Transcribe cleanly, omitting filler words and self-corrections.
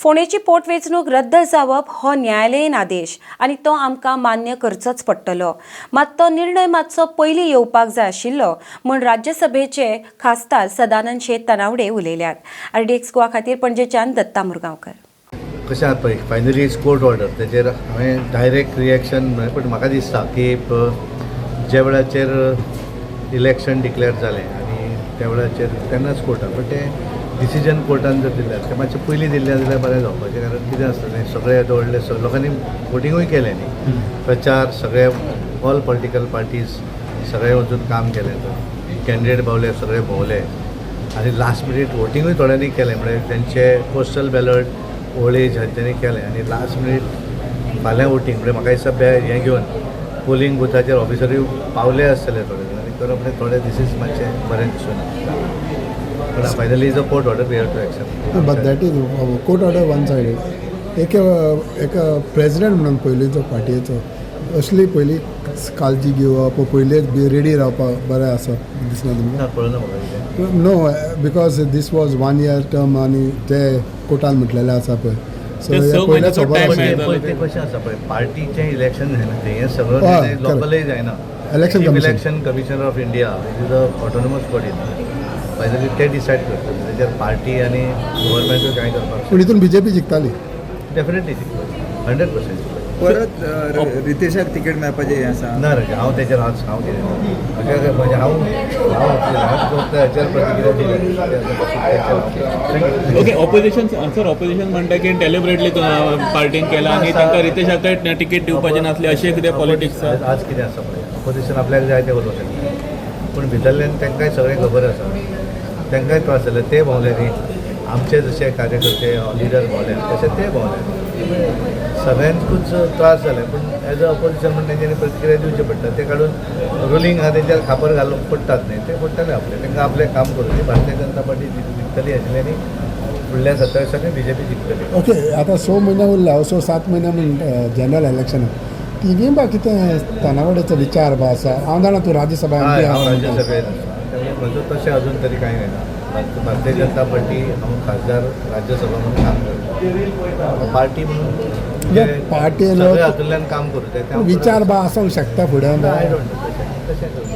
फोंडेची पोटवेंचणूक रद्द जावप हो न्यायालयीन आदेश आनी तो आमकां मान्य करचोच पडटलो. मात तो निर्णय मातसो पयलीं येवपाक जाय आशिल्लो म्हूण राज्यसभेचे खासदार सदानंद शेट तानावडे उलयल्यात. आरडीएक्स गोवा खातीर पणजेच्यान दत्ता मुरगांवकर. कशें आहा पळय, फायनली it's court order. तेजेर हांवें डायरेक्ट रिएक्शन न्हय, पूण म्हाका दिसता की ज्या वेळाचेर इलेक्शन डिक्लेअर जालें आनी त्या वेळाचेर तेन्नाच कोर्टान, पण तें डिसिजन कोर्टान जर दिलें तें मातशें पयलीं दिल्लें जाल्यार बरें जावपाचें. कारण कितें आसतलें, सगळे येदो व्हडले लोकांनी वोटिंगूय केलें न्ही, प्रचार सगळे ऑल पॉलिटिकल पार्टीज सगळे वचून काम केलें, कॅन्डिडेट पावले, सगळे भोंवले आनी लास्ट मिनीट वोटिंगूय थोड्यांनी केलें, म्हणजे तेंचे पोस्टल बॅलट ओल्ड एज हांच्यांनी केलें आनी लास्ट मिनीट फाल्यां वोटींग. म्हणजे म्हाका दिसता बे हें घेवन पोलींग बुथाचेर ऑफिसरूय पावले आसतले थोडे जाण आनी करप म्हणजे थोडे दिसीस मातशें बरें दिसून. पूण finally is a court order, we have to accept. But that is court order one sided. एक एक प्रेजिडेंट म्हणून पयलींचो पार्टयेचो असली पयली काळजी घेवप, पयलींच बी रेडी रावपाक बरें आसा दिसना तुमकां? ना, कळना म्हाका कितें. No, because this was one year term आनी ते कोर्टान म्हटलेलें आसा पळय, सो ते स पयलेच म्हयन्याचो खबर time आशिल्लें. मेळटा. पळय, ते कशें आसा पळय, पार्टीचें इलेक्शन जायना तें, हें सगळो हय, निर्णय लोकलय जायना. Election Chief Commission. Election Commissioner of India is a autonomous body. Finally ते डिसायड करतात. तेजेर पार्टी आनी गव्हर्मेंटूय कांय करपाक पूण हितून बीजेपी जिखताली. डेफिनेटली, 100%. परत रितेशाक तिकेट मेळपाचें हें आसा? ना रे, हांव तेजेर आज हांव कितें म्हणजे म्हणजे हांव हांव हांव फक्त हाचेर प्रतिक्रिया दिल्या. ओके, ऑपोजिशन सर, ऑपोजिशन म्हणटा की डेलिबरेटली पार्टीन केला आनी तांकां रितेशाक तिकेट दिवपाचें नासलें, अशें कितें पॉलिटिक्स? आज आज कितें आसा पळय, ऑपोजिशन आपल्याक जाय तें उलोवंक शकता, पूण भितरल्यान तांकांय सगळें खबर आसा. तांकांय त्रास जाले, ते भोंवले न्ही. आमचे जशे कार्यकर्ते लिडर भोंवले तशे ते भोंवले. सगळ्यांकूच त्रास जाले, पूण एज अ ऑपोजिशन म्हण तेंच्यांनी प्रतिक्रिया दिवची पडटा. ते काडून रुलींग आहा तेंच्यार खापर घालूंक पडटात न्ही, ते पडटले आपले, तांकां आपलें काम करूं. भारतीय जनता पार्टी जिखतली आशिल्ली आनी फुडल्या 27 बीजेपी जिखतली. ओके, आतां स म्हयने उरला, स सात म्हयने म्हण जनरल इलेक्शन. तिवूय बा कितें तानावड्याचो विचार बा आसा? हांव जाणा तूं राज्यसभा हय, एमपी हांव आसा म्हणटा. राज्यसभेत आसा, त्यामुळे म्हजो तशें अजून तरी कांय जायना. भारतीय जनता पार्टी हांव खासदार राज्यसभा म्हणून काम करता, पार्टी म्हणून म्हणजे पार्टी सगळे हातूंतल्यान काम करूं ते. विचार बा आसूंक शकता फुडें. I don't know, तशें तशें.